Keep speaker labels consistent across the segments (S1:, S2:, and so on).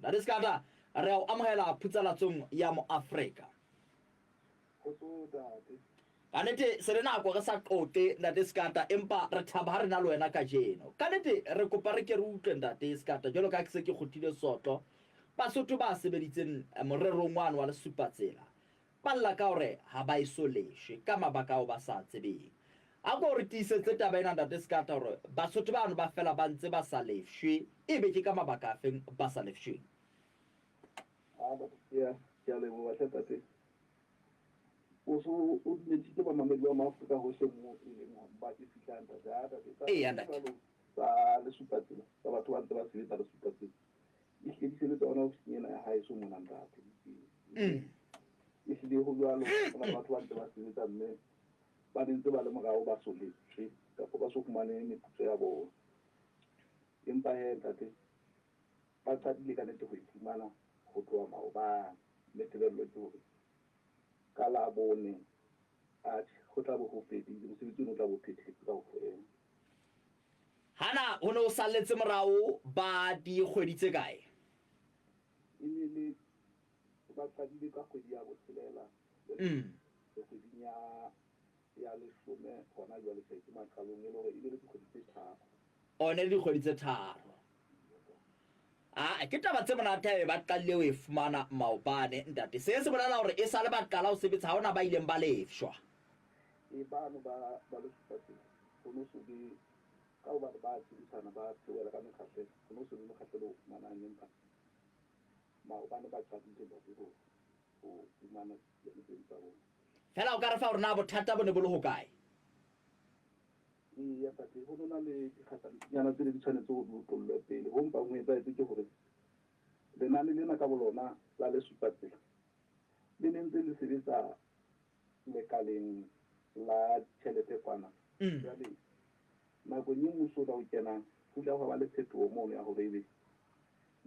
S1: Ntate Sekata, re a o amohela phutsalatsong ya Moafrika. Ka nete se le nako re sa qoqe Ntate Sekata, empa re thaba ha re na le wena kajeno. Ka nete re kopa re ke re utlwe Ntate Sekata, jwalo ka ha ke se ke kgothile sotlo, Basotho ba sebeditseng morerong wane wa Lesupatsela Ba lla ka hore ha ba eso leshwe ka mabaka ao ba sa a tsebeng. A ko re tiisetse taba ena Ntate Sekata hore Basotho bano ba fela ba ntse ba sa lefshwe ebe ke ka mabaka afeng ba sa lefshweng?
S2: Haa Ntate Siya, ke a leboha hle Ntate. O so o dumedisitse bamamedi ba maAfrika hohle moo e leng hore ba e fihlang Ntate. Haa Ntate, taba
S1: Eya
S2: tse
S1: Ntate.
S2: jwalo tsa Lesupatsela, tsa batho ba ntse ba sebetsa Lesupatsela, Ehlile di sebetsa hona ofising ena ya haeso mona ntate. Ehlile ho jwalo, ho na le batho ba ntse ba sebetsa mme ba ne ntse ba le morao ba so lefshwe kapa ba so fumane meputso ya bona. Empa hee ntate, ba qadile ka nnete ho e fumana ho tloha maobane mme tebello ke hore ka Labone, atjhe, ho tla be ho fedile, mosebetsi ono o tla be o phethetse kaofela.
S1: Hana ho ne ho salletse morao ba dikgwedi tse kae?
S2: E ne le ba qadile ka kgwedi ya botshelela, jwale re kgweding ya ya leshome hona jwale, tjhe ke maqalong, e le hore e ne le dikgwedi tse tharo.
S1: Oh, ne le dikgwedi tse tharo. Ah, ke taba tse monate haebe ba qalile ho e fumana maobane, ntate. Se se bolela hore e sale ba qala ho sebetsa ha hona ba ileng ba lefshwa.
S2: E, bano ba ba Lesupatsela, ho no so be, ka hobane ba tsebisana, ba theohela ka mekgahlelo, ho no so be mokgahlelo o fumanang, empa maobane ba qadile ntate ho, ho fumana tseno tseno tsa bona.
S1: Feela o ka re fa hore na bothata bo ne bo le hokae?
S2: Eya ntate, ho no na le dikgahlantshinyana tse ne di tshwanetse hore di otlollwe pele. Ho mpang ho etsahetse ke hore lenane lena ka bolona la Lesupatsela le ne ntse le sebetsa lekaleng la ditjhelete kwana. Jwale nakong e mmuso ona o kenang, ho ile hwa ba le phetoho mono ya hore ebe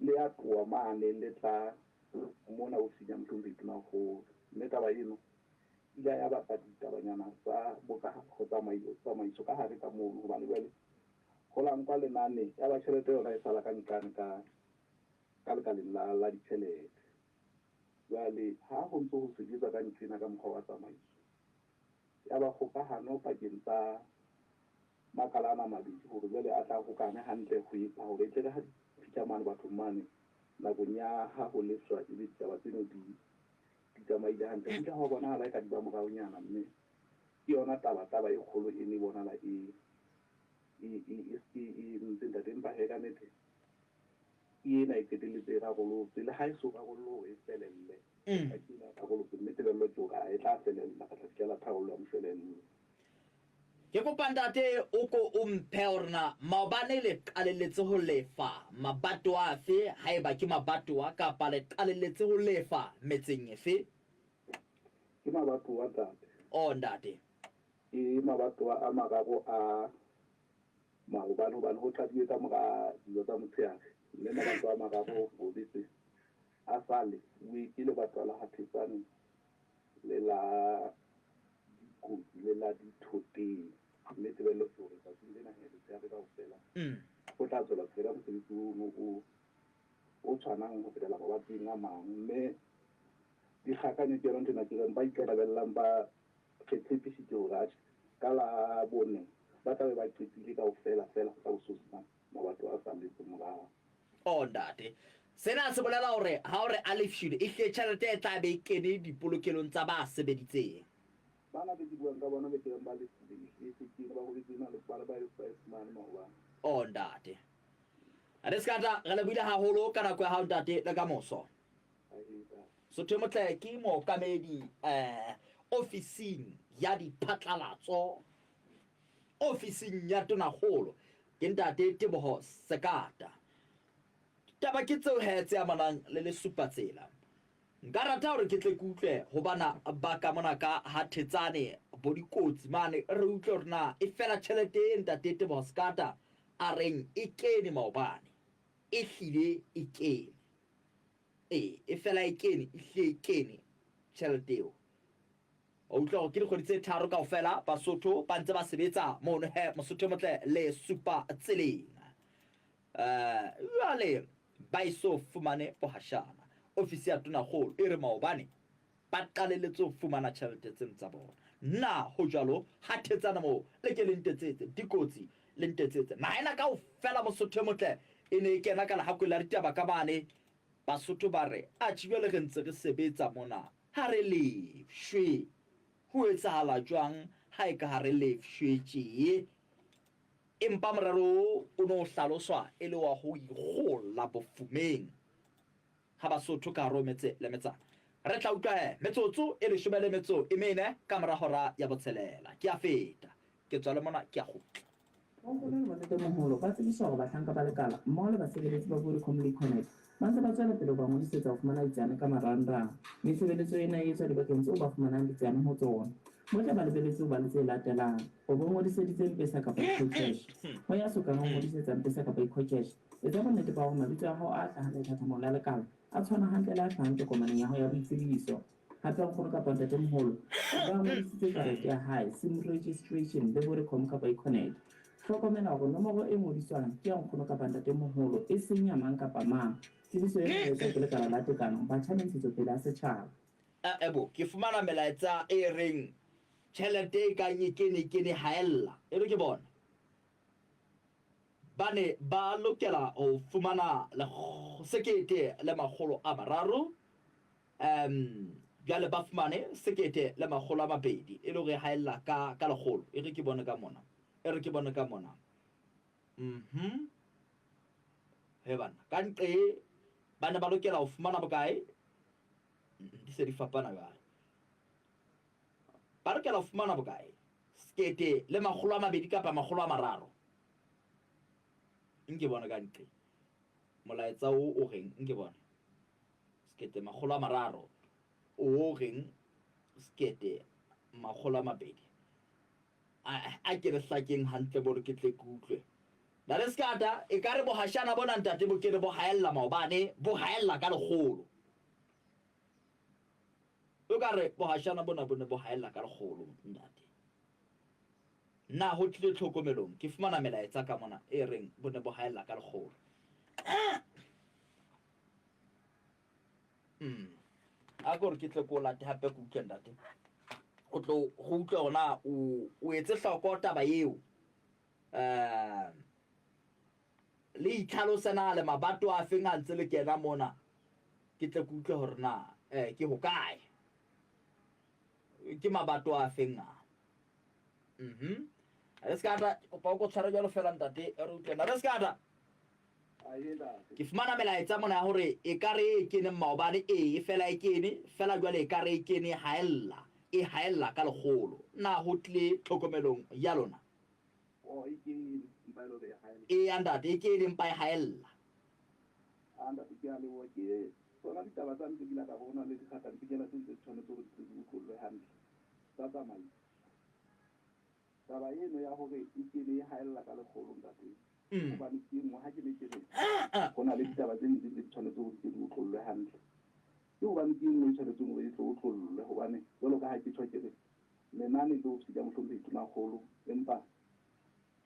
S2: le ya tloha mane le tla mona ofising ya Mohlomphehi Tonakgolo. Mme taba eno e ile ya baka ditabanyana tsa ho tsamaiso ka hare ka mono hobane jwale ho la nkwa lenane ya ba tjhelete yona e sala ka nqane ka ka lekaleng la la ditjhelete. Jwale ha ho ntse ho sebetswa ka ntho ena ka mokgwa wa tsamaiso, ya ba kgokahano pakeng tsa makala ana a mabedi hore jwale a tla hokahane hantle ho etsa hore e tle re ha di fihla mane bathong mane nakong ya ha ho lefshwa ebe ditaba tseno di di tsamaile hantle. Ho ile hwa bonahala eka di ba moraonyana mme ke yona taba taba e kgolo e ne e bonahala e e e e e ntse ntate empa hee ka nnete Ke ena e qetelletse e rarolotswe, le ha e so rarollwe hore e felelle. Empa ke ena e rarolotswe, mme tebello ke hore e tla felella, re tla fihlela tharollo ya moshwelella.
S1: Ke kopa ntate o ko o mphe hore na maobane le qalelletse ho lefa mabatowa afe, haeba ke mabatowa, kapa le qalelletse ho lefa metseng efe?
S2: Ke mabatowa ntate.
S1: Oh ntate.
S2: Ke mabatowa a mararo a Maobane hobane ho qadilwe ka mora dijo tsa motshehare mme mabato a mararo robetse a sa lefuwe ke lebato la ha Thetsane le la Dikotsi le la Dithoteng mme tebello ke hore tsatsing lena he letshehare kaofela ho tla tswela pele ka mosebetsi ono o o tshwanang ho fetela mabatoweng a mang mme dikgakanyo ke yona ntho ena ke reng ba ikarabellang ba Re tshepisitse hore atjhe, ka Labone ba tla be ba qetile kaofela feela ho tla bo so sena mabato a salletseng morao.
S1: Oh ntate, sena se bolela hore ha o re a lefshwile, ehlile tjhelete e tla be e kene dipolokelong tsa ba sebeditseng.
S2: Bana be ke buang ka bona be ke reng ba lefile, ehlile e se kene, ba robetse na le bana ba e fumane maobane.
S1: Oh ntate. Re se ka tla re lebohile haholo ka nako ya hao ntate le ka moso. Sotho e motle ke mookamedi eh, ofising ya diphatlalatso ofising ya tonakgolo ke ntate Teboho Sekata. Taba ke tseo he tse amanang le lesupatsela. Nka rata hore ke tle ke utlwe ho bana ba ka mona ka ha Thetsane bo dikotsi mane re utlwe hore na e fela tjhelete e ntate Teboho Sekata a reng e kene maobane. E hlile e kene. Ee, e fela e kene, e hlile e kene tjhelete eo. Wa utlwa hore ke dikgwedi tse tharo kaofela Basotho ba ntse ba sebetsa mono he Mosotho e motle le supa tseleng. Um jwale ba eso fumane bohashana. Ofisi ya Tonakgolo e re maobane ba qaleletse ho fumana tjhelete tseno tsa bona. Na ho jwalo? Ha thetsana moo, le ke le ntetsetse. Dikotsi, le ntetsetse. Naha ena kaofela, Mosotho e motle, e ne e kena ka lehakoe la ditaba ka mane. Basotho ba re, Atjhe jwale re ntse re sebetsa mona, ha re lefshwe. Ho etsahala jwang ha e ka ha re lefshwe tjee? Empa morero oo o ne o hlaloswa e le wa ho ikgolla bofumeng ha Basotho ka hare ho metse le metsana. Re tla utlwa he metsotso e leshome le metso e mene ka mora hora ya botshelela. Ke a feta. Ke tswa le mona ke a kgutla.
S3: Bonkgono le bontatemoholo ba tsebiswa hore bahlanka ba lekala mmoho le basebeletsi ba Vodacom le Econet ba ntse ba tswela pele ho ba ngodisetsa ho fumana ditsiane ka marangrang, mme tshebeletso ena e etswa dibakeng tseo ba fumanang ditsiane ho tsona. Bohle ba lebeletswe ho ba le tse latelang, O bo ngodiseditse Mpesa kapa EcoCash. Ho ya so kang o ngodisetsa Mpesa kapa EcoCash, etsa bonnete ba hore mabitso a hao a hlahang lethathamong la lekala a tshwana hantle le a hlahang tokomaneng ya hao ya boitsebiso. Hape nkgono kapa ntatemoholo a ka ngodisitse karete ya hae, SIM registration, le Vodacom kapa Econet. Hlokomela hore nomoro e ngodiswang ke ya nkgono kapa ntatemoholo, e seng ya mang kapa mang. Tsebiso ena e etswa ke Lekala la Tekano, Batjha le Ntshetsopele ya Setjhaba.
S1: E-e bo, ke fumana melaetsa e reng tjhelete e kang e kene kene haella. E re ke bone. Ba ne ba lokela ho fumana 1300, um jwale ba fumane 1200, e le hore e haella ka ka lekgolo. E re ke bone ka mona. E re ke bone ka mona. Mhm. He banna, ka nqe ba ne ba lokela ho fumana bokae? Di se di fapana jwale. Ba lokela ho fumana bokae? 1200 kapa 300. Nke bone ka nqe. Molaetsa o o reng? Nke bone. 1300. O reng? 1200. A ke re hlakeng hantle bore ke tle ke utlwe. Na le sekata e ka re bohashana bona ntate bo kene bo haella maobane, bo haella ka lekgolo. O ka re bohashana bona bo ne bo haella ka lekgolo ntate. Na ho tlile tlhokomelong ke fumana melaetsa ka mona e reng bo ne bo haella ka lekgolo. Mm. A ko re ke tle ko late hape ke utlwe ntate. O tlo go utlwe hore na o o etse hloko taba eo. Um le itlhalose na le mabato a feng a ntse le kena mona. Ke tle ke utlwe hore na eh ke hokae. Ke mabato a feng a. Mhm. Re ska ta kopa o ko tshware jwalo fela ntate re utlwe na re ska ta. Ke fumana melaetsa mona ya hore e ka re e keneng maobane ee fela e kene fela jwale e ka re e kene e haella e haella ka lekgolo. Na ho tlile tlhokomelong ya lona?
S2: Oh, e kene empa e le hore e haella.
S1: Eya ntate, e kene empa e haella.
S2: Ah ntate, ke a leboha. Ke tsona ditaba tsa ntse ke la ka bona le dikgathampikela tse ntse di tshwanetse hore di tle di otlollwe hantle tsa tsamaiso. Taba eno ya hore e kene e haella ka lekgolo ntate, hobane ke e nngwe ha ke ne ke re ho na le ditaba tse ding tse ntse di tshwanetse hore di tle di otlollwe hantle. Ke hobane ke e nngwe e tshwanetseng hore e tle otlollwe hobane jwalo ka ha ke tjho ke re lenane le ofisi ya Mohlomphehi Tonakgolo empa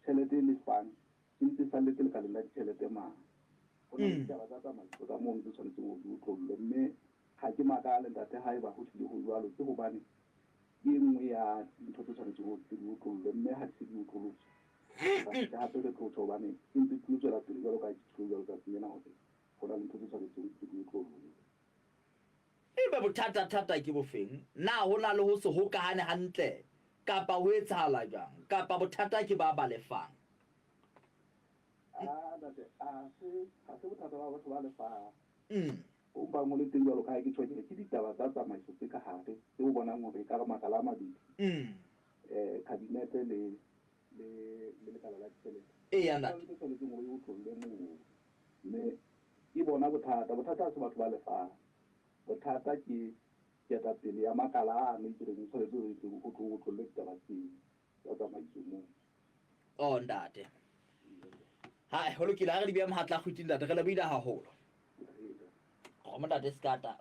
S2: tjhelete e lefang e ntse e salletse lekaleng la ditjhelete mane. Ho na le ditaba tsa tsamaiso ka mono tse tshwanetseng hore di otlollwe mme ha ke makale ntate haeba ho hlile ho jwalo ke hobane Ke e nngwe ya dintho tse tshwanetseng hore di tle di otlollwe, mme ha di se di otlolotswe, re tla fihla hape re tlo tjho hobane e ntse e tlilo tswela pele jwalo ka ha ke tjholo jwalo tsatsing lena hore ho na le ntho tse tshwanetseng di tle di otlollwe.
S1: Ebe bothata-thata ke bofeng? Na ho na le ho se hokahane hantle kapa ho etsahala jwang? Kapa bothata ke ba ba lefang?
S2: Ah, ntate, ha se, ha se bothata ba batho ba lefang. Ho mpang ho le teng jwalo ka ha ke tjho ke re ke ditaba tsa tsamaiso tse ka hare tse o bonang hore ekare makala a mabedi, Kabinete le, le, le lekala la ditjhelete.
S1: Eya, ntate.
S2: Ke tshwanetseng hore e otlollwe moo. Mme ke bona bothata. Bothata ha se batho ba lefang. Bothata ke ketapele ya makala ano e ke reng e tshwanetse hore e tle ho tlo otlollwe ditaba tseo tsa tsamaiso moo.
S1: Oh, ntate. Hai, ho lokile. Ha re di beha mohatla kgwiti, ntate. Re lebohile haholo. Kgomo ntate Sekata.